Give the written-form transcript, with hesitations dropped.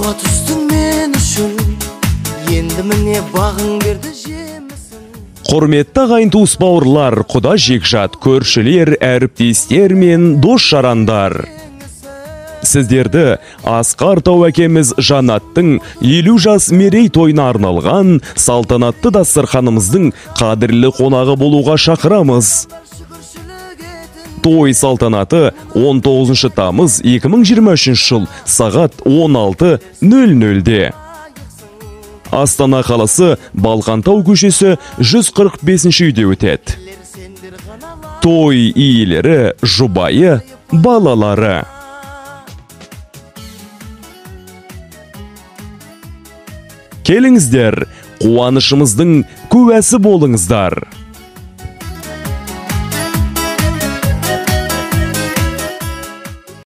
Суға түстің мен үшін, енді міне бағың берді жемісін. Құрметті ағайын туыс бауырлар, құда жекжат, көршілер, әріптестер мен дос жарандар. Сіздерді Асқар тау әкеміз Жанаттың 50 жас мерейтойына арналған салтанатты дастарханымыздың қадірлі қонағы болуға шақырамыз. Той салтанаты 19 тамыз 2023 жыл сағат 16:00-де. Астана қаласы Балқантау көшесі 145 үйде өтеді. Той иелері, жұбайы, балалары. Келіңіздер, қуанышымыздың куәсі болыңыздар.